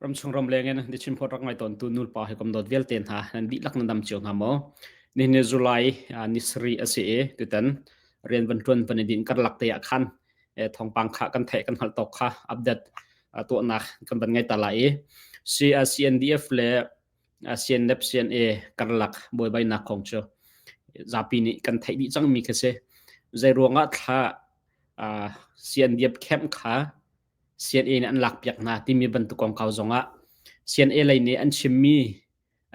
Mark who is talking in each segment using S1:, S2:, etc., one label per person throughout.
S1: Ramchung ramleng in The Chin Post rak ngai tawntu nulepa hawikom dawt vialte hna nan dihlak nan dam cio hna maw? Nihin ni July ni sarih a si i tutan rian van ṭuan van i din karlak te ah khan thawngpang kha kan theih kan hngalh tawk kha update tuahnak kan van ngei ta lai i CNDF le CNF CNA karlak buaibainak kong cu zapi nih kan theih dih cangmi khi si. Zei ruangah thla CNDF camp kha CNA nih an lakpiak hna timi bantuk kongkau zongah CNA lei nih an chimmi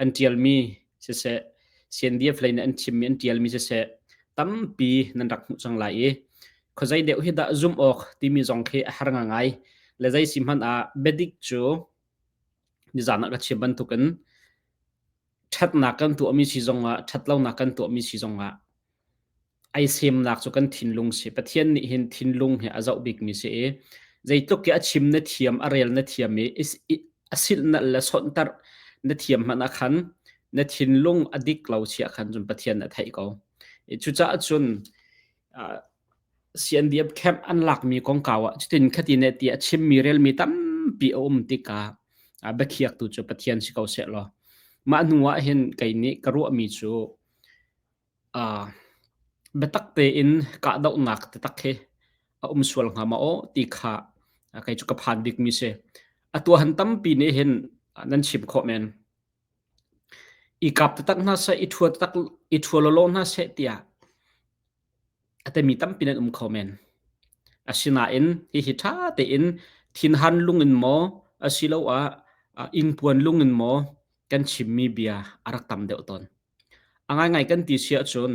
S1: an ṭialmi siseh CNDF lei nih an chimmi an ṭialmi siseh tampi nan rak hmuh cang lai i khuazei deuh hi dah zumh awk timi zong khi a har ngangai le zei si hmanh ah biadik cu nizan ah ka chim bantukin ṭhatnak kan tuahmi si zongah ṭhatlonak kan tuahmi si zongah Ai semnak cu kan thinlung si. Pathian nih hin thinlung hi a zoh bikmi si i zeitluk i a chim na thiam, a rel na thiam i a silhnalh le sonhtarh na thiam hmanh ah khan na thinlung a dik lo chiah khan cun Pathian a theih ko. Cucaah cun CNDF camp an lakmi kongkau ah cutin khatin eh ti a chimmi relmi tampi a um tikah biakhiaktu cu Pathian si ko sehlaw mah hnu ah hin kei nih ka ruahmi cu Biatak tein kahdohnak taktak hi a um sual hnga maw aw ti kha kei cu ka phan bikmi si. A tuahan tampi nih hin nan chim khawh men. I kap taktak hna seh, i ṭhua taktak, i ṭhua lawlaw hna seh tiah a timi tampi nan um kho men. Asinain hihi ṭha tein thinhan lung in maw asiloah ingpuan lung in maw kan chimmi bia a rak tam deuh tawn. A ngaingai kan ti si ahcun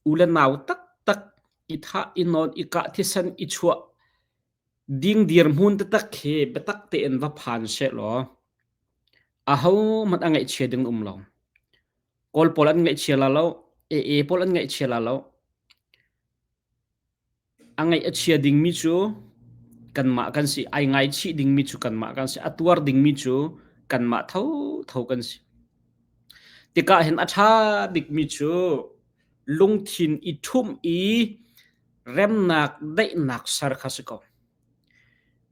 S1: u le nau taktak i thah, i nawn, i kah, thisen i chuah ding dirhmun taktak khi biatak tein va phan sehlaw ahohmanh a ngaihchia ding um lo. Kawl pawl an ngaihchia la lo, AA pawl an ngaihchia la lo. A ngaih a chia dingmi cu kanmah kan si. Ai ngaichih dingmi cu kanmah kan si. A tuar dingmi cu kanmah thotho kan si. Tikah hin a ṭha bikmi cu lungthin i ṭhumh i remnak daihnak ser kha si ko.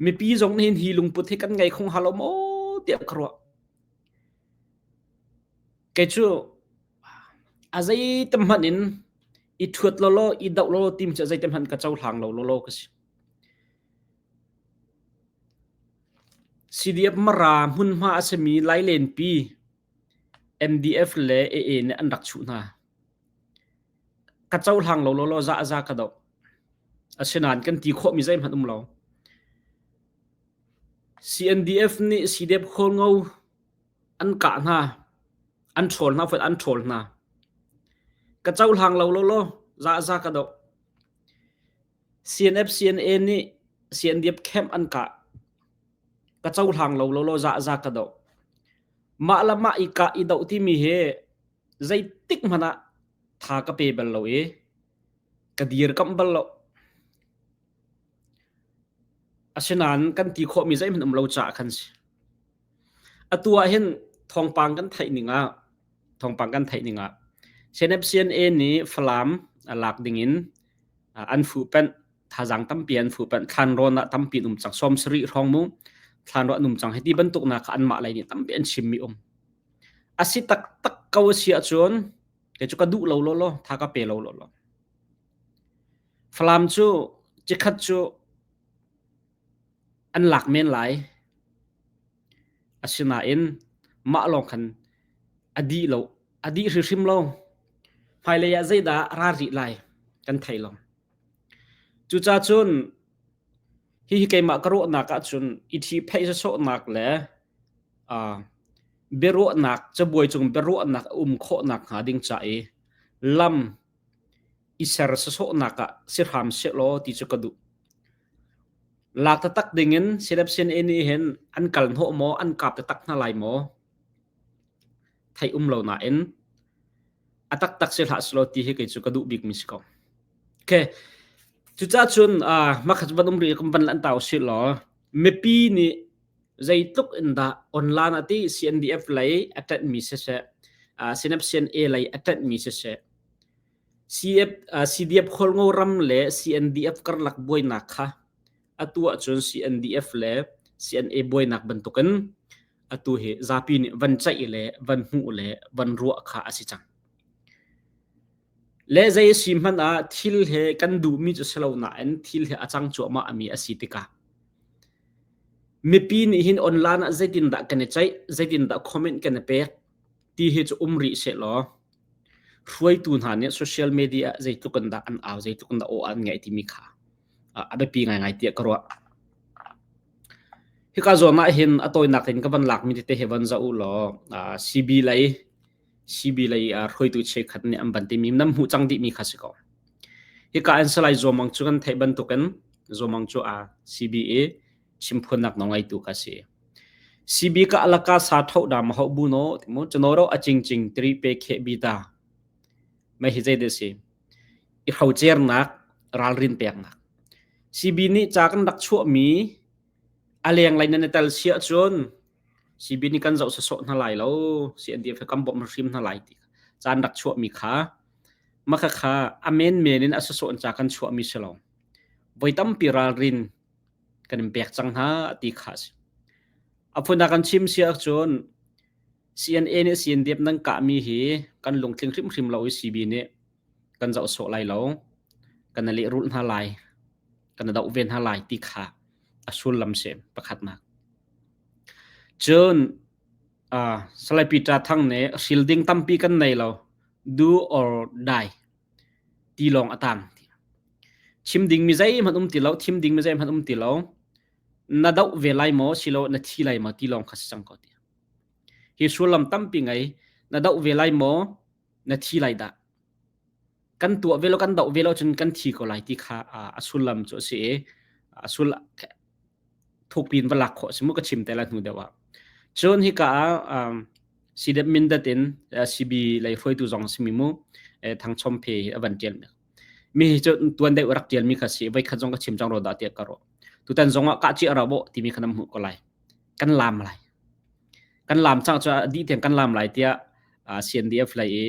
S1: Mipi zong nih hin hi lungput hi kan ngei kho hnga lo maw tiah ka ruah. Kei cu a zeitem hmanh in i ṭhuat lawlaw, i doh lawlaw tim cu zeitem hmanh ka cohlang lo lawlaw ka si. CDF Mara hmunhma a simi Lailenpi MDF le AA nih an rak chuh hna. Ka cohlang lo lawlaw za a za ka doh. Asinain kan ti khawhmi zeihmanh um lo. CNDF nih CDF Khualngo an kah hna. An ṭhawl hna, foih an ṭhawl hna. Ka cohlang lo lawlaw za za ka doh. CNF CNA nih CNDF camp an kah. Ka cohlang lo lawlaw za za ka doh. Mah le mah i kah i doh timi hi zeitik hmanh ah tha ka pe bal lo i ka dirkamh bal lo. Asinain kan ti khawhmi zeihmanh um lo caah khan si. Atu ah hin thawngpang kan theih ning ah thawngpang kan theih ning ah CNFCNA nih Falam a lak ding in an fuhpanh thazaang tampi an fuhpanh thlanrawn ah tampi an um cang 70 hrawng mu thlanrawn an um cang hiti bantuk nak kha anmah lei nih tampi an chimmi um a si taktak ko a si ahcun kei cu ka duh lo lawlaw tha ka pe lo lawlaw Falam cu cikhat cu an lak men lai. Asinain mah lawng khan a dih lo, a dih hrimhrim lo. Hmailei ah zeidah a ra rih lai kan thei lo. Cucaah cun hihi keimah ka ruahnak ahcun i ṭhihphaih sawsawhnak le uh, biaruahnak cabuai cung biaruahnak a um khawhnak hnga ding ca i lam i ser sawsawhnak ah si hram sehlaw ti cu ka duh. Lak taktak dingin CNA nih hin an kal hnawh maw, an kap taktak hna lai maw? Theih um lo nain a taktak si hlah selaw ti hi kei cu ka duh bikmi si ko. Okay. Cucaah cun uh, makhat van um rih kan van lan tau si law mipi nih zeitluk in dah online ah ti CNDF lei a ṭanhmi siseh, uh, CNF-CNA lei a ṭanhmi siseh, CF, uh, CDF Khualngo ram le CNDF karlak buainak kha atu ahcun CNDF le CNA buainak bantukin atu hi zapi nih van ceih le van hmuh le van ruah kha a si cang. Le zei si hmanh ah thil he kan duhmi cu si lo nain thil he a cang cuahmah mi a si tikah mipi nih hin online ah zeitindah kan i ceih, zeitindah comment kan i pek ti hi cu um rih sehlaw hruaitu hna nih social media ah zeitluk in dah an au, zeitluk in dah aw an ngaih timi kha a biapi ngaingai tiah ka ruah. Hika zawn ah hin a tawinak in ka van lakmi tete hi van zoh u law CB lei CB lei hruaitu cheukhat nih an van timi nan hmuh cang dihmi kha si ko. Hika in Salai Zuamang cu kan theih bantukin Zuamang cu a CB i chimphuannak nawl ngeitu kha si. CB ka alaka sa tho da ma ho bu no timu chano ro a ching ching tri pe khe bi ta mai hi zei de si i hrocernak ralrin peknak CB nih ca kan rak chuahmi a lenglei nan i tel si ahcun CB nih kan zoh sawsawh hna lai lo CNDF kan bawmh hrim hna lai ti caan rak chuahmi kha maka kha a menmen in a sawsawh in ca kan chuahmi si lo voi tampi ralrin kan in pek cang hna ti kha a si. A phun ah kan chim si ahcun CNA nih CNDF nan kahmi hi kan lungtling hrimhrim lo i CB nih kan zoh sawh lai lo kan lehrulh hna lai kan doh ve hna lai ti kha a sullam si pakhatnak. Cun uh, Salai Peter Thang nih hril ding tampi kan nei lo do or die ti lawng a tang. Chim ding mi zeihmanh um ti lo, thim ding mi zeihmanh um ti lo. Na doh ve lai maw silo na thi lai maw ti lawng kha si cang ko ti. Hi sullam tampi ngei na doh ve lai maw na thi lai dah kan tuah ve lo kan doh ve lo cun kan thi ko lai ti kha a sullam cu a si i a sul thukpi in va lak khawh si mu ka chim te lai hnu deuh ah cun hika ah CDF Mindat in CB lei hruaitu zong simi mu Thangchom Phe a van tial mi hi cu tuan deuh rak tial mi kha si voi khat zong ka chim cang ro dah tiah ka ro tutan zong ah ka chi ra bo timi kha nam hmuh ko lai kan lam lai Kan laam cang cu a dih tiang kan laam lai tiah CNDF lei i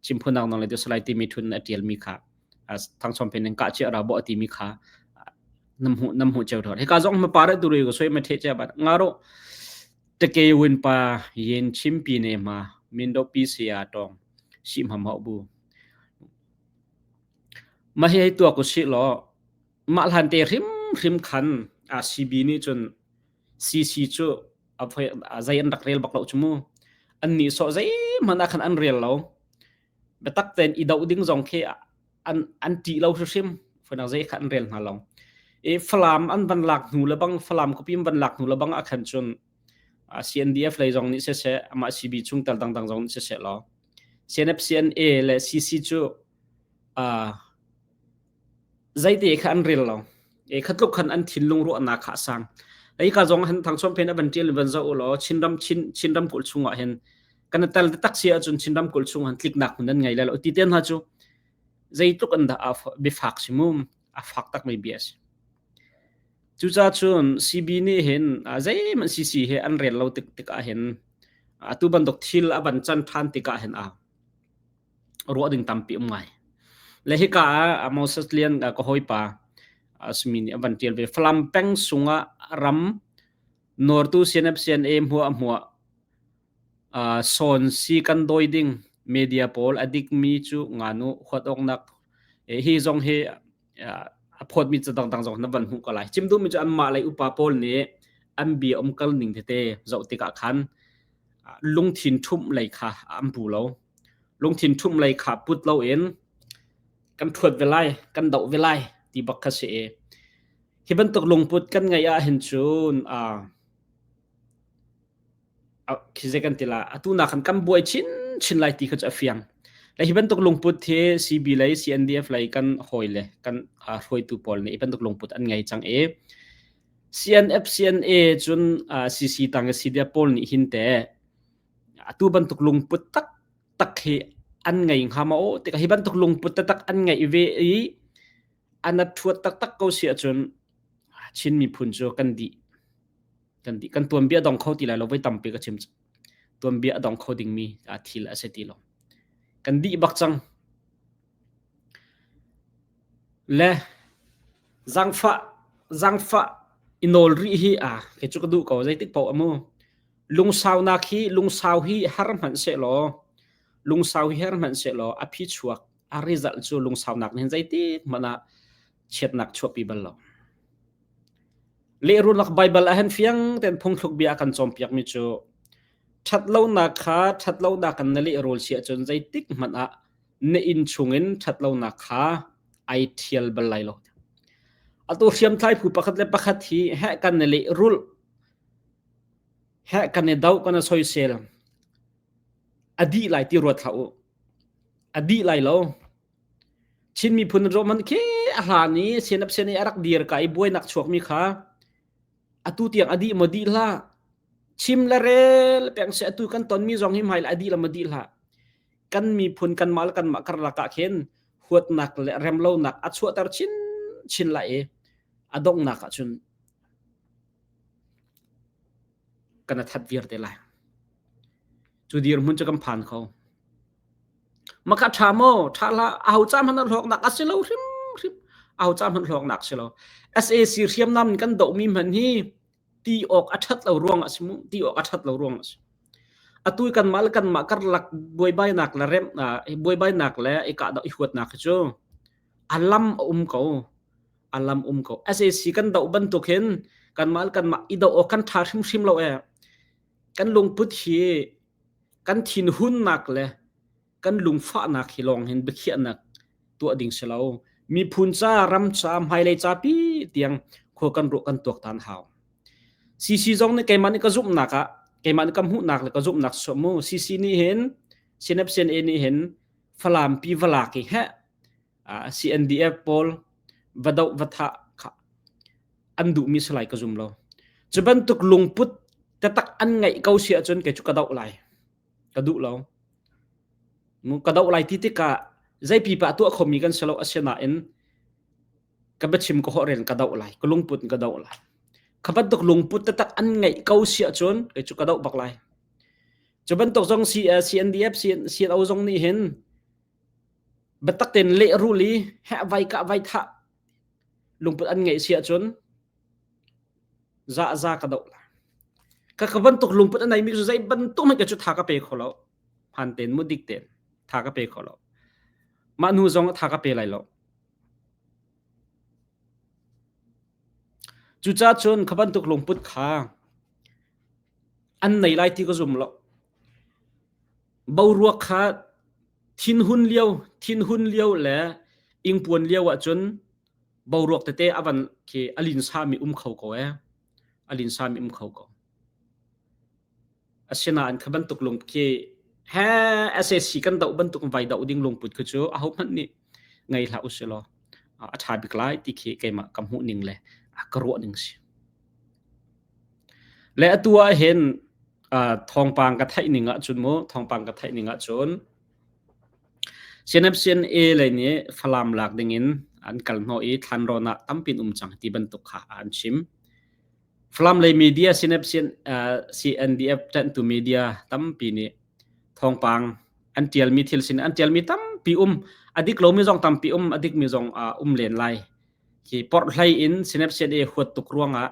S1: Chimphunak nawl le Salai timi thun a ṭialmi kha thangchom phen in kah cia ra bo a timi kha nam hmuh nam hmuh ceu thor. Hika zong ma pare turi ko soi ma the che ba ngaro teke win pa yen chimpi ne ma mindo pi sia tong si ma ma bu ma hi hei tua ko si lo mah hlan te hrim hrim khan a CB nih cun CC cu a zei an rak rel bak lo cu mu. An nih sawh zeihmanh ah khan an rel lo. Biatak tein i doh ding zong khi an an ṭih lo hrimhrim. Funak zei kha an rel hna lo. I Falam an van lak hnu le bang Falam khuapi an van lak hnu le bang ah khan cun CNDF lei zong nih siseh amah CB chungtel dangdang zong nih siseh law CNF CNA le CC cu uh, Zeite kha an rel lo. E kha tluk khan an thinlung ruahnak kha a sang. Hei ka zong han thangchom phen a van tial van zoh u law Chinram Chin Chinram kulh chungah hin kan tal tak si ahcun Chinram kulh chung han tliknak hmun an ngei lai lo ti te hna cu zeitluk an dah biafak si mu a fak tak mi bia si. Cucaah cun CB nih hin zeihmanh CC he an rel lo tik tikah hin atu bantuk thil a van can ṭhan tikah hin a ruah ding tampi um ngai. Le hika ah Moses Lian ka hawipa simi nih a van tial ve. Falam peng sungah ram nawrtu CNF CNA hmuah hmuah sawn si kan dawi ding media pawl a dikmi cu nganu huat awknak hi zong hi a phawtmi ca dangdang zong na van hmuh ko lai. Chim duhmi cu anmah lei upa pawl nih an bia umkal ning tete zoh tikah khan lungthin ṭhumh lei kha an pu lo. Lungthin ṭhumh lei kha put loin kan ṭhuat ve lai, kan doh ve lai ti bak kha si i hi bantuk lungput kan ngeih ahhin cun khi zei kan ti la atu nak khan kan buai chinchin lai ti kha cu a fiang. Le hi bantuk lungput hi CB lei CNDF lei kan hawi le kan hruaitu pawl nih hi bantuk lungput an ngei cang i CNF CNA cun CC tang i CDF pawl nih hin te atu bantuk lungput taktak hi an ngei hnga maw tikah hi bantuk lungput taktak an ngeih ve i an thuat taktak ko si ahcun Chin miphun cu kan dih kan dih kan tuanbia dong kho ti lai lo voi tampi ka chim tuanbia a dong kho dingmi thil a si ti lo kan dih bak cang le zangfah zangfah i nawl rih hi a kei cu ka duh ko zeitik paoh amu. Lungsaunak hi lungsau hi har hmanh sehlaw lungsau hi har hmanh sehlaw a phi chuak a result cu lungsaunak nih zeitik hmanh ah chiatnak chuahpi bal lo. Lehrulnak Baibal ah hin fiang tein phungthluk bia a kan cawnpiakmi cu ṭhatlonak kha ṭhatlonak in na lehrul si ahcun zeitik hmanh ah na inn chungin ṭhatlonak kha ai ṭhial bal lai lo. Atu hriamtlai phu pakhat le pakhat hi heh kan i lehrulh, heh kan i doh, kan i soisel. A dih lai ti ruat hlah u. A dih lai lo. Chin miphun rawhman khi a hlan i sianap sian i a rak dir ka i buainak chuakmi kha atu tiang a dih maw dih hlah. Chim le rel peng se atu kan tonmi zong hi hmai le a dih la maw dih hlah. Kan miphun kanmah le kanmah karlak ah khin huatnak le remlonak a chuahter chin chin lai i a donghnak ah cun kan a that viar te lai. Cu dirhmun cu kan phan kho. Maka ṭha maw? Ṭha hlah. Aho ca hmanh ah hlawknak a si lo hrimhrim. Aho ca hmanh hlawknak si lo. SAC hriamnam in kan dohmi hmanh hi ti awk a ṭhat lo ruang ah si mu. Ti awk a ṭhat lo ruang ah si. Atu i kanmah le kanmah karlak buaibainak le rem buaibainak le i kahdoh i huatnak hi cu a lam a um ko. A lam um ko. SAC kan doh bantuk hin kanmah le kanmah i doh awk kan ṭha hrimhrim lo ee. Kan lungput hi kan thinhunnak le kan lungfahnak hi lawng hin biakhiahnak tuah ding si lo. Miphun ca, ram ca, hmailei ca pi tiang khua kan ruah kan tuaktan hau. CC zong nih keimah nih ka zumhnak ah keimah nih ka hmuhnak le ka zumhnak so mu CC nih hin CNF CNA nih hin Falam pi valak i he CNDF pawl va doh va thah kha an duhmi si lai ka zum lo. Cu bantuk lungput tatak an ngeih ko si ahcun kei cu ka doh lai. Ka duh lo. Ka doh lai ti tikah zei pipa tuah khomi kan si lo asinain ka biachim ka holhrel ka doh lai. Ka lungput in ka doh lai. Kha bantuk lungput tatak an ngeih ko si ahcun kei cu ka doh bak lai. Cu bantuk zong CNDF, CNO zong nih hin biatak tein lehrul i heh vai kah vai thah lungput an ngeih si ahcun za za ka doh lai. Ka ka bantuk lungput a neimi cu zei bantuk hmanh ka cu tha ka pe kho lo. Phan tein mu dik tein tha ka pe kho lo. Mah hnu zong tha ka pe lai lo. Cucaah cun kha bantuk lungput kha an nei lai ti ka zum lo. Boruak kha thinhun lio, thinhun lio le ingpuan lio ahcun boruak tete a van khi a linsami um kho ko ee. A linsami um kho ko. Asinain kha bantuk lung khi he SAC kan doh bantuk vai doh ding lungput khi cu ahohmanh nih ngei hlah usih law a ṭha bik lai ti khi keimah ka hmuh ning le ka ruah ning si. Le atu ah hin thawngpang ka theih ning ahcun mu thawngpang ka theih ning ahcun CNFCNA lei nih Falam lak ding in an kal hnawh i Thlanrawn ah tampi an um cang ti bantuk kha an chim. Falam lei media CNDF ṭanhtu media tampi nih thawngpang an ṭialmi thil sin an ṭialmi tampi um a dik lomi zong tampi um a dikmi zong um len lai. Hi porhlei in CNFCNA huat tuk ruangah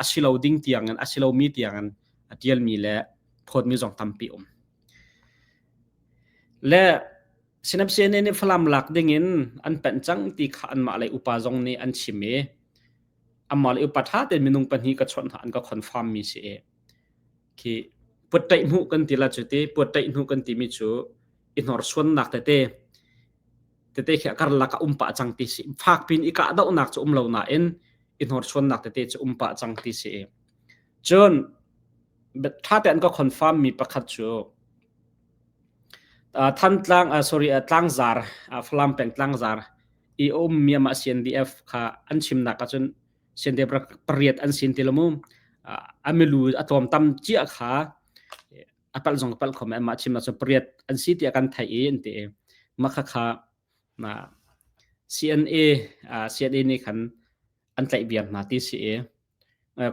S1: a si lo ding tiangin a si lomi tiangin a ṭialmi le phawtmi zong tampi um. Le CNFCNA nih Falam lak dingin an panh cang ti kha anmah lei upa zong nih an chim i anmah lei upa ṭha tein minung pahnih ka chawnh hna an ka confirm mi si i khi puattaih hnuh kan ti la cu ti puattaih hnuh kan timi cu i hnorsuannak tete tete khi a karlak ah um pah cang ti si fak pin i kahdohnak cu um lo nain i hnorsuannak tete cu um pah cang ti si cun ṭha tein ka confirm mi pakhat cu Thantlang sorry Tlangzar Falam peng Tlangzar i a ummi amah CNDF kha an chimnak ahcun CNDF rak pariat an sin ti lo mu a milu a tlawm tam cia kha a palh zong a palh kho men mah chimnak cu pariat an si tiah kan theih i an ti i mah khakha CNA CNA nih khan an tlaih viar hna ti si i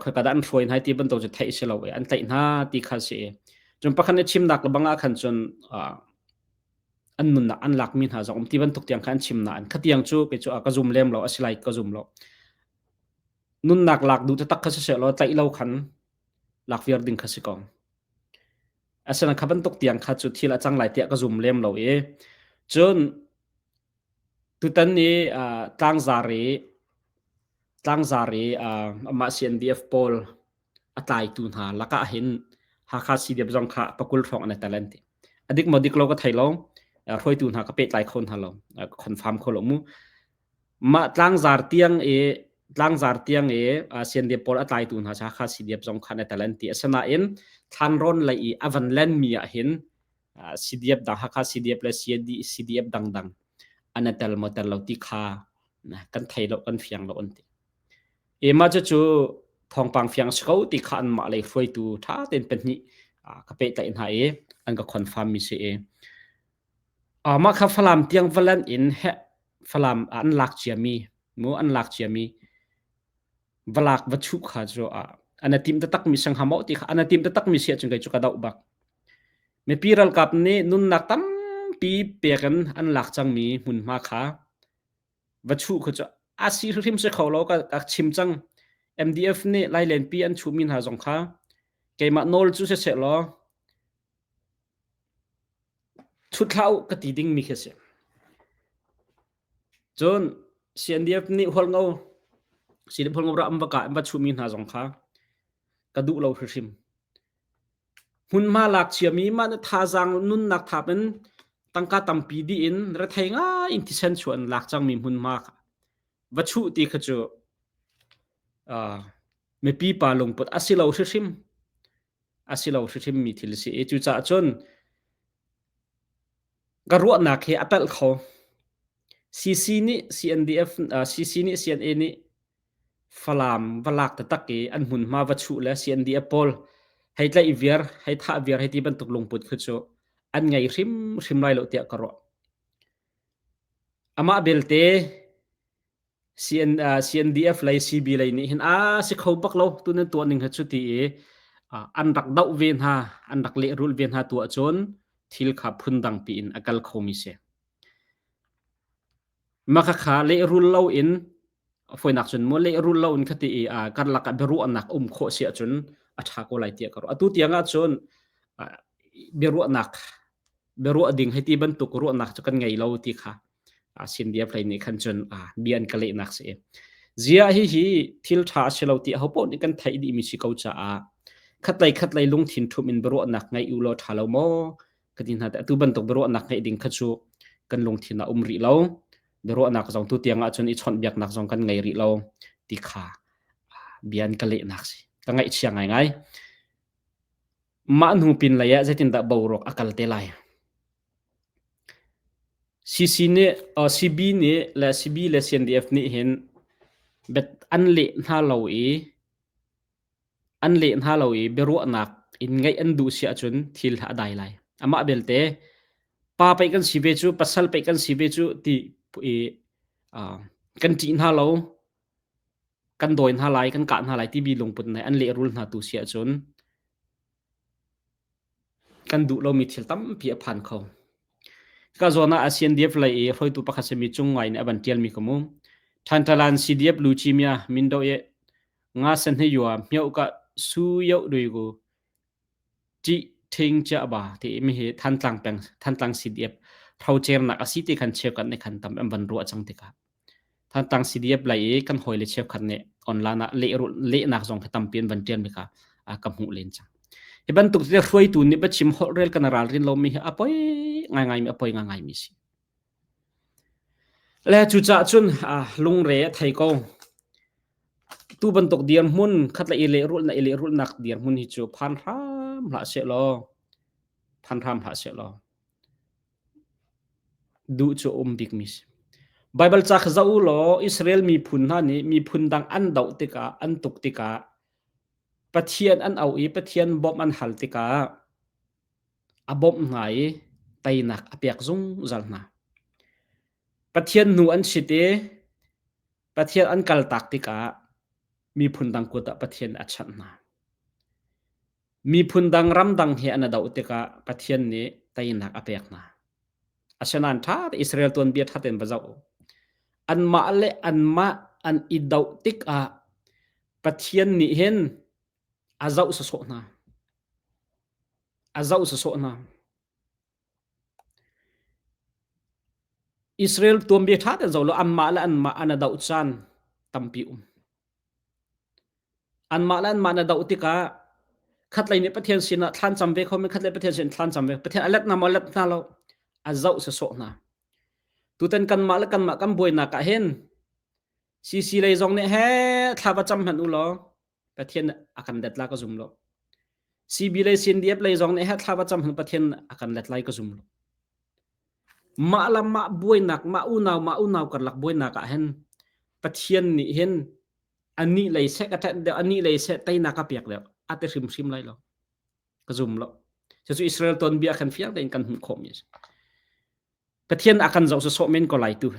S1: khoika dah an hruai hna ti bantuk cu theih si lo i an tlaih hna ti kha si i cun pakhat nih chimnak le bang ah khan cun an nunnak an lakmi hna zong um ti bantuk tiang kha an chim nain khatiang cu kei cu ka zum lem lo a si lai ka zum lo nunnak lak duh taktak kha siseh law tlaih lo khan. Lak viar ding kha si ko. Asinain kha bantuk tiang kha cu thil a cang lai tiah ka zum lem lo i cun tutan ni tlangzar i tlangzar i amah CNDF pawl a tlaitu hna lakah hin Hakha CDF zong kha pakul hrawng an i tel an ti. A dik maw dik lo ka thei lo. Hruaitu hna ka pehtlai kho hna lo. Ka confirm kho lo mu. Mah tlangzar tiang i tlangzar tiang i CNDF pawl a tlaitu hna cu Hakha CDF zong kha an i tel an ti. Asinain thlanrawn lei i a van lenmi ah hin CDF dang Hakha CDF le CDF dangdang an i tel maw tel lo ti kha kan thei lo kan fiang lo an ti. E mah cucu thawngpang fiang si ko ti kha anmah lei hruaitu ṭha tein pahnih ka pehtlaih hna i an ka confirm mi si i mah kha Falam tiang valan in heh Falam ah an lak ciami mu an lak ciami valak va chuh kha cu an i tim taktak mi sang hamo ti kha an i tim taktak mi si ahcun kei cu ka doh bak. Mipi ralkap nih nunnak tampi pek in an lak cangmi hmunhma kha va chuh kha cu a si hrim si kho lo ka, ka chim cang. MDF nih Lailenpi an chuhmi hna zong kha keimah nawl cu siseh law Ṭhut hlah u ka ti dingmi khi a si. Cun CNDF nih Hualngo CNDF Hualngo ram an va kah an va chuhmi hna zong kha ka duh lo hrimhrim. Hmunhma lak chiami mah na thazaang nunnak thap in tangka tampi dih in rethei ngai in thisen chuah in lak cangmi hmunhma kha va chuh ti kha cu uh, mipi pa lungput a si lo hrimhrim. A si lo hrimhrimmi thil a si i cucaah cun ka ruahnak hi a palh kho. CC nih CNDF CC nih CNA nih Falam va lak taktak i an hmunhma va chuh le CNDF pawl hei tlaih viar, hei thah viar hei ti bantuk lungput khi cu an ngei hrimhrim lai lo tiah ka ruah. Amah belte CN, uh, CNDF lei CB lei nih hin a si kho bak lo tu nan tuah ning hi cu ti i uh, an rak doh ve hna an rak lehrulh ve hna tu ahcun thil kha phundang piin a kal khomi si. Maka kha lehrul lo in foinak cun mu lehrul lo in khati i uh, karlak ah biaruahnak um khawh si ahcun a ṭha ko lai tiah ka ruah. Atu tiang ahcun uh, biaruahnak biaruah ding hei ti bantuk ruahnak cu kan ngei lo ti kha Sindia plei nih khan cun bia an ka lehnak si. Zia hi hi thil ṭha a si lo ti ahopaoh nih kan theih dihmi si ko caah khatlei khatlei lungthin ṭhum in biaruahnak ngeih u law ṭha lo maw ka ti hna atu bantuk biaruahnak ngeih ding kha cu kan lungthin ah um rih lo biaruahnak zong tu tiang ahcun i chawnhbiaknak zong kan ngei rih lo ti kha bia an ka lehnak si ka ngaihchia ngaingai mah hnu pin lei ah zeitindah boruak a kal te lai CC nih CB nih le CB le CNDF nih hin bet an leh hna lo i an leh hna lo i biaruahnak in ngeih an duh si ahcun thil a dai lai. Amah belte pa pei kan si ve cu pasal pei kan si ve cu ti i kan ṭih hna lo kan dawi hna lai kan kah hna lai timi lungput nih an lehrul hna tu si ahcun Kan duh lomi thil tampi a phan kho. Ka zawn ah CNDF lei i hruaitu pakhat simi Cung Ngai nih a van ṭialmi ka mu. Ṭhanṭalan CDF Lucimia Mindo ye nga san he yua hmioh ka su yoh dui gu ṭih ṭhing chia ba ti mi hi Thantlang peng Thantlang CDF hrocernak a si ti khan cheukhat nih khan tam an van ruah cang tikah Thantlang CDF lei i kan hawile cheukhat nih online ah lehnak zong kha tampi an van ṭialmi kha ka hmuh len cang. Hi bantuk te hruaitu nih biachim holhrel kan ralrin lomi hi a poi ngaingaimi a poi ngaingaimi si. Le cucaah cun lungre a thei ko. Tu bantuk dirhmun khat le i lehrulh na i lehrulhnak dirhmun hi cu phan hram hlah seh law phan hram hlah seh law Duh cu a um bikmi si. Baibal ca kha zoh u law Israel miphun hna nih miphun dang an doh tikah, an tuk tikah, Pathian an auh i Pathian bawmh an hal tikah a bawmh hna i teinak a pek zungzal hna. Pathian hnu an sit i Pathian an kaltak tikah miphun dang kut ah Pathian a chanh hna. Miphun dang ramdang he an i doh tikah Pathian nih teinak a pek hna. Asinain ṭha Israel tuanbia ṭha tein va zoh u. Anmah le anmah an i doh tikah Pathian nih hin A zoh sawsawh hna. A zoh sawsawh hna. Israel tuanbia ṭha tein zoh law anmah le anmah an i doh caan tampi um. Anmah le anmah na doh tikah khatlei nih Pathian sinah thlan cam ve kho men khatlei Pathian sin thlan cam ve Pathian a let hna maw let hna lo a zoh sawsawh hna. Tutan kanmah le kanmah kan buainak ah hin CC lei zong nih he thla va cam hmanh u law Pathian a kan let la ka zum lo. CB lei CNDF lei zong nih he thla va cam hmanh Pathian a kan let lai ka zum lo. Mah le mah buainak, mah unau mah unau karlak buainak ah hin Pathian nih hin anih lei seh ka ṭanh deuh, anih lei seh teinak ka pek deuh, a ti hrimhrim lai lo. Ka zum lo. Cucu Israel tuanbia khan fiang tein kan hmuh khawhmi a si. Pathian a kan zoh sawsawh men ko lai tu.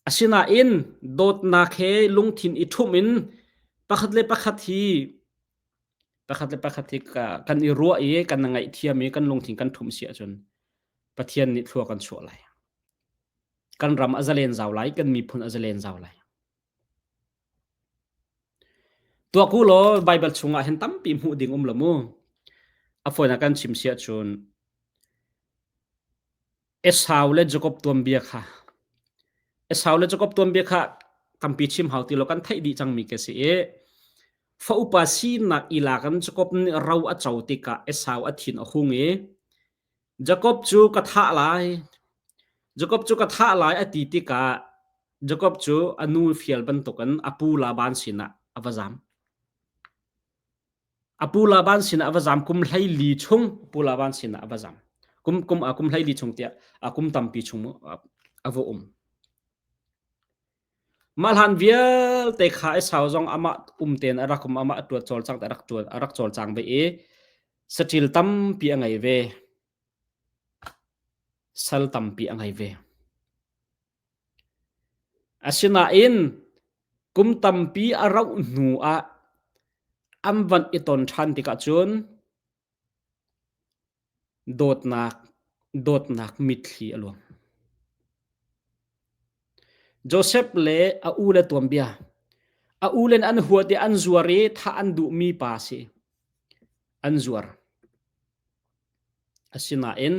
S1: Asinain dawtnak he lungthin i ṭhumh in pakhat le pakhat hi pakhat le pakhat hi kan i ruah i kan ngaihthiam i kan lungthin kan ṭhumh si ahcun Pathian nih thlua kan chuah lai. Kan ram a zalen zau lai, kan miphun a zalen zau lai. Tuak u law Baibal chungah hin tampi hmuh ding um lo mu. A fawinak kan chim si ahcun Esau le Jakob tuanbia kha Esau le Jakob tuanbia kha tampi chim hau ti lo kan theih dih cangmi ka si i fa upa sinak i lak in Jakob nih ro a co tikah Esau a thin a hung i Jakob cu ka thah lai Jakob cu ka thah lai a ti tikah Jakob cu a nu fial bantukin a pu Laban sinah a va zam. A pu Laban sinah a va zam kum 14 chung pu Laban sinah a va zam. Kum kum a kum 14 chung tiah a kum tampi chung a va um. Mah hlan vialte kha Esau zong amah um tein a rak um amah a tuat cawlcang a rak tuan a rak cawlcang ve i saṭil tampi a ngei ve. Sal tampi a ngei ve. Asinain kum tampi a rauh hnu ah an van i ton ṭhan tikah cun dawtnak dawtnak mitthli a luang. Josef le a ule tuanbia. A ule an huat i an zuar i thah an duhmi pa a si. An zuar. Asinain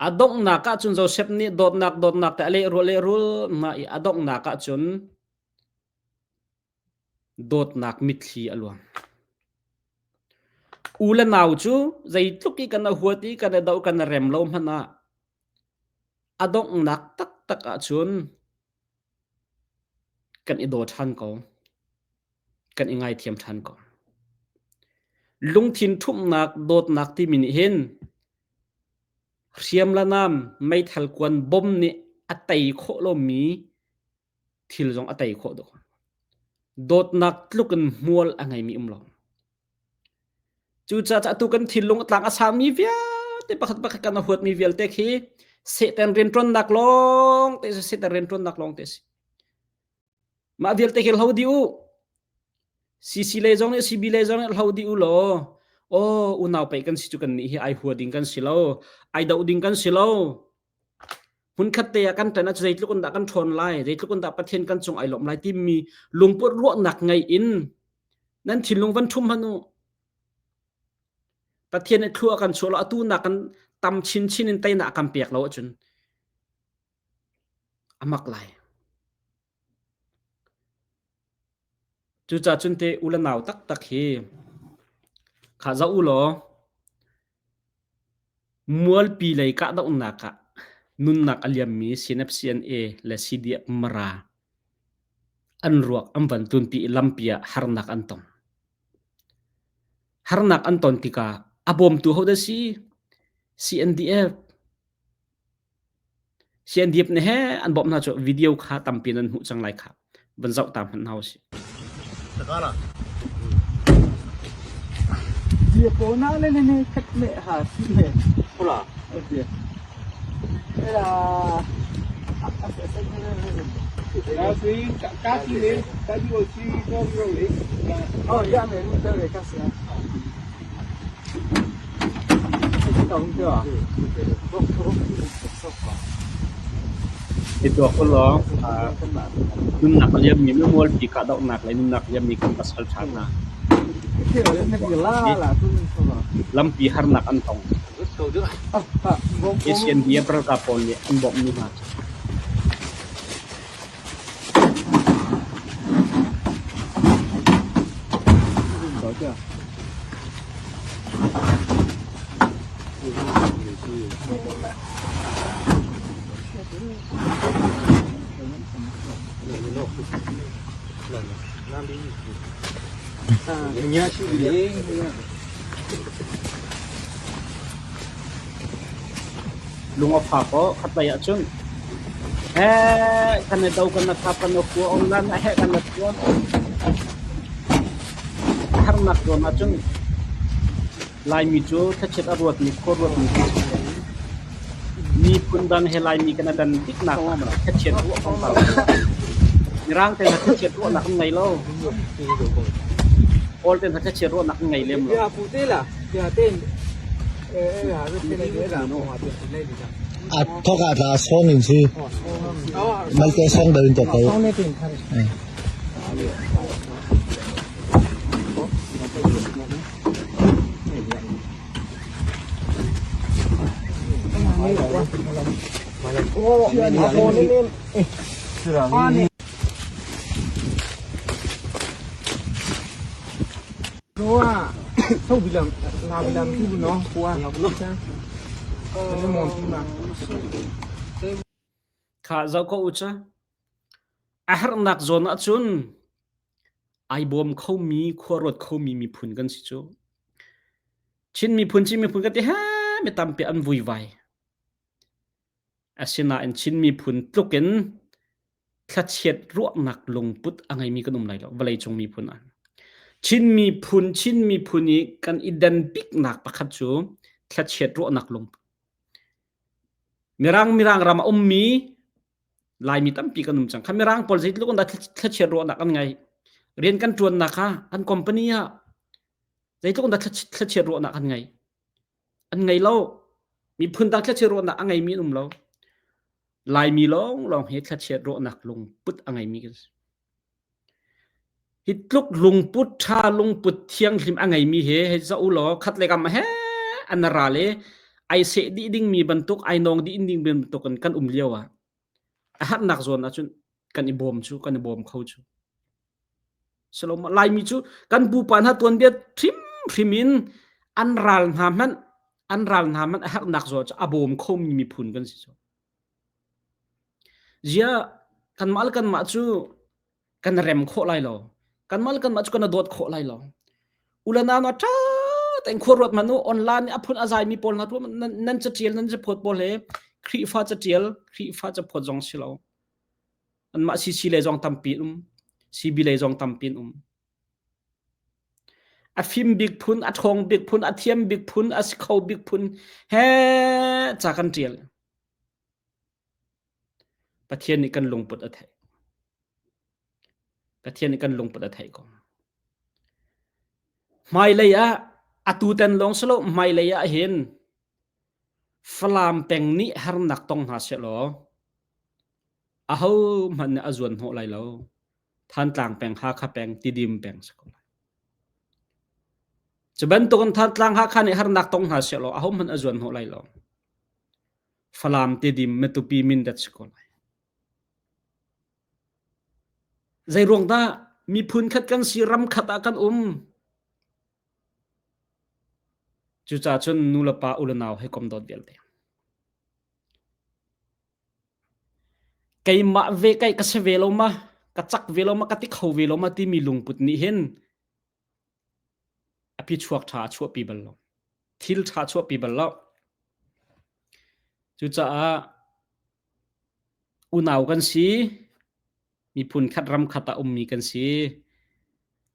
S1: a donghnak ah cun Josef nih dawtnak dawtnak te a lehrul lehrul hna i a donghnak ah cun dawtnak mitthli a luang. U le nau cu zeitluk i kan a huat i kan i doh kan i rem lo hmanh ah a donghnak taktak ahcun kan i daw ṭhan ko. Kan i ngaithiam ṭhan ko. Lungthin ṭhumhnak dawtnak timi nih hin hriam le nam meithal kuan bom nih a tei khawh lomi thil zong a tei khawh dawh. Dawtnak tluk in hmual a ngeimi um lo. Cucaah atu kan thinlung a tlang a sangmi vialte pakhat pakhat kan huatmi vialte khi Satan rianṭuannak lawng te si Satan rianṭuannak lawng te si. Mah vialte khi hlo dih u. CC lei zong nih CB lei zong nih hlo dih u law aw unau pei kan si cu kan nih hi ai hua ding kan si lo ai doh ding kan si lo hmunkhat te ah kan ṭan ah zeitluk in dah kan ṭhawn lai zeitluk in dah Pathian kan cung ai lawm lai timi lungput ruahnak ngei in nan thinlung van ṭhum hmanh u Pathian nih thlua kan chuah lo atu nak kan tam chinchin in teinak kan pek lo ahcun a mak lai Cucaah cun te u le nau taktak hi kha zoh u law mualpi lei kahdohnak ah nunnak a liammi CNFCNA le CDF Mara an ruak an van tlunpi i lampi ah harnak an tong. Harnak an ton tikah a bawmtu hodah si? CNDF. CNDF nih he an bawmh hna cu video kha tampi nan hmuh cang lai kha van zoh ta hmanh hna usih. Hi tuak u law nunnak a liammi mualpi kahdohnak le nunnak liammi kan pasal ṭha hna. Lampi harnak an tong. ASEAN ralkap pawl nih an bawmhmi hna cu. Lung a fak aw khatlei ahcun heh kan i do kan na thap kan na khua online ah heh kan na khua harnak zawn ahcun Laimi cu thlachiat a ruatmi khua ruatmi kan si. Miphun dang he Laimi kan i dan biknak ah thlachiat ruah kongkau. Mirang te hna thlachiat ruahnak an ngei lo. Kawl te hna thlachiat ruahnak an ngei lem lo.
S2: A thok ah tla song in si. Malte song deuh in to ko.
S1: Kha zoh ko u ca. A herhnak zawn ahcun ai bawm khomi, khuaruat khomi miphun kan si cu. Chin miphun, Chin miphun kan ti he mi tampi an vuivai. Asinain Chin miphun tluk in thlachiat ruahnak lungput a ngeimi kan um lai lo vawleicung miphun ah. Chin miphun, Chin miphun i kan i den biknak pakhat cu thlachiat ruahnak lungput. Mirang Mirang ram a ummi Laimi tampi kan um cang. Kha Mirang pawl zeitluk in dah thlachiat ruahnak an ngei. Rian kan ṭuannak kha an company ah zeitluk in dah thlachiat ruahnak an ngei. An ngei lo. Miphun dang thlachiat ruahnak a ngeimi an um lo. Laimi lawnglawng hi thlachiat ruahnak lungput a ngeimi kan si. Hi tluk lungput ṭha lungput thianghlim a ngeimi he hei zoh u law khat le kam he an ral i ai seh dih dingmi bantuk ai nawng dih ding bantuk in kan um lio ah a harnak zawn ahcun kan i bawm cu kan i bawm kho cu. Silo Laimi cu kan pupa hna tuanbia hrimhrim in an ral hna hmanh an ral hna hmanh a herhnak zawn cu a bawm khomi miphun kan si cu. Ziah kanmah le kanmah cu kan rem khawh lai lo. Kanmah le kanmah cu kan i dawt khawh lai lo. Ulanau na ṭha tein khua ruat hmanh u online a phun a zaimi pawl hna nan, nan caṭial nan caphawt pawl he Khrihfa caṭial Khrihfa caphawt zong si lo. Anmah CC lei zong tampi um CB lei zong tampi um. A fim bik phun, a ṭhawng bik phun, a thiam bik phun, a si kho bik phun he ca kan ṭial. Pathian nih kan lungput a theih. Pathian nih kan lungput a theih ko. Hmailei ah atu tan lawng si lo hmailei ah hin Falam peng nih harnak tong hna sehlaw aho hmanh nih a zuan hnawh lai lo. Thantlang peng, Hakha peng, Tidim peng si ko lai. Cu bantukin Thantlang Hakha nih harnak tong hna sehlaw aho hmanh a zuan hnawh lai lo. Falam Tidim Matupi Mindat si ko lai. Zeiruang dah miphun khat kan si ram khat ah kan um. Cucaah cun nu le pa u le nau he kom dawt vialte. Keimah ve kai ka si ve lo ma, ka cak ve lo ma, ka ti kho ve lo ma timi lungput nih hin a phichuak ṭha a chuahpi bal lo. Thil ṭha a chuahpi bal lo. Cucaah unau kan si, miphun khat ram khat ah ummi kan si.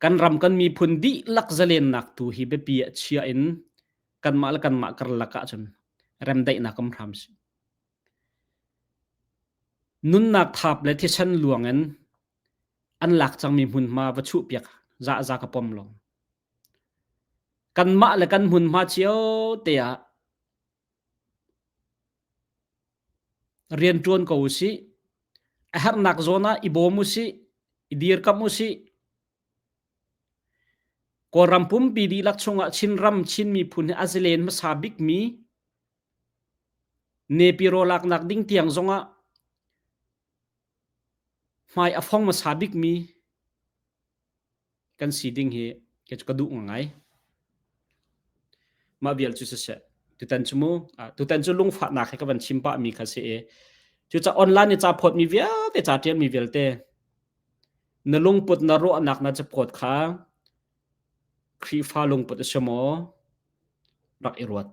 S1: Kan ram kan miphun dihlak zalennak tu hi biapi ah chia in kanmah le kanmah karlak ahcun remdaihnak um hram sih. Nunnak thap le thisen luang in an lak cangmi hmunhma va chuhpiak zahza ka pom lo. Kanmah le kan hmunhma cio te ah rianṭuan ko usih. A herhnak zawn ah i bawm usih, i dirkamh usih. Kawlram pumpi dihlak chungah Chinram Chin miphun hi a zalen hmasa bikmi Nepiro laknak ding tiang zongah hmai a fong hmasa bikmi kan si ding hi ka duh ngai. Mah vial cu siseh tutan cu mu tutan cu lungfahnak he ka van chim pah mi kha si i cucaah online i ca phawt mi vialte ca ṭial mi vialte na lungput na ruahnak na caphawt kha Khrihfa lungput a si maw rak i ruat.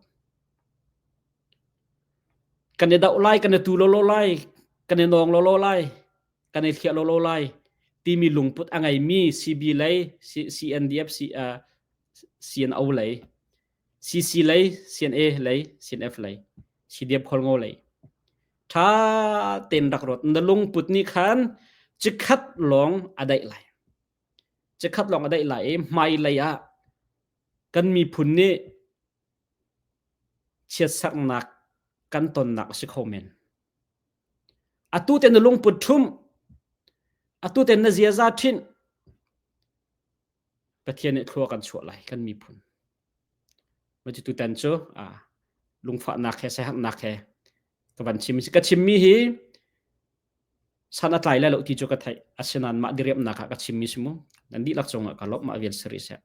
S1: Kan i doh lai, kan i tu lawlaw lai, kan i nawng lawlaw lai, kan i thliah lawlaw lai timi lungput a ngeimi CB lei, CNDF, CNO lei, CC lei, CNA lei, CNF lei, CDF Khualngo lei. Ṭha tein rak ruat. Na lungput nih khan cikhat lawng a daih lai. Cikhat lawng a daih lai i hmailei ah kan miphun nih chiatserhnak kan tonnak a si kho men. Atu te na lungput ṭhumh, atu te na ziaza ṭhinh, Pathian nih thlua kan chuah lai kan miphun. Macu tutan cu lungfahnak he siaherhnak he ka van chim. Ka chimmi hi san a tlai lai lo ti cu ka theih. Asinain mah diriamnak ah ka chimmi si mu. Nan dihlak cungah ka lawmh mah vial si rih seh.